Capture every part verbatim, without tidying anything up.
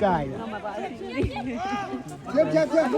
kai. Siap, siap, siap.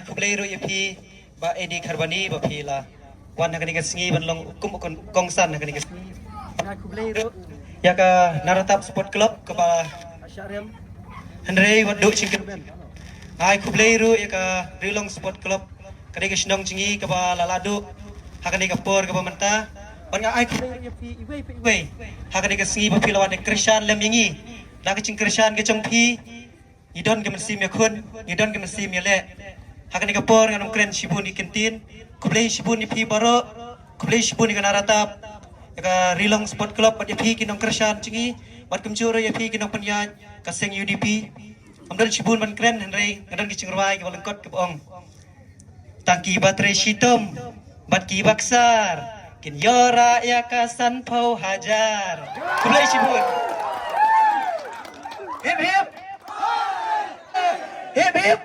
Khublei ruh ïa phi Bah Eddie Kharbani ba phi la wan ha kane ka sngi ban long kum u kongsan ha kane ka sngi. Ïa ka Naratap Sport Club kaba hynrei wat duh jingkyrmen. Ai khublei ruh ïa ka Rilong Sport Club, ka dei ka shnong jong ngi kaba la lah duh ha kane ka por kaba mynta. Ban nga ai khublei ruh ïa phi iwei pa iwei ha kane ka sngi ba phi la wan kyrshan lem ïa ngi. Da ka jingkyrshan ka jong phi ngi don ka mynsiem ïakhun, ngi don ka mynsiem ïaleh. Ha kane ka por ngan ym kren shibun ki kyntien. Khublei shibun ïa phi baroh. Khublei shibun ïa ka Naratap, ïa ka Rilong Sport Club bad ïa phi ki nongkyrshan jong ngi bad kumjuh ruh ïa phi ki nongpynïaid ka seng U D P. Ngam don shibun ban kren hynrei nga don ki jingrwai kiba lyngkot kiba ong. Tang kiba trei shitom bad kiba ksar kin ïoh rah ïa ka sanphew hajar. Khublei shibun. Hip hip. Hip hip.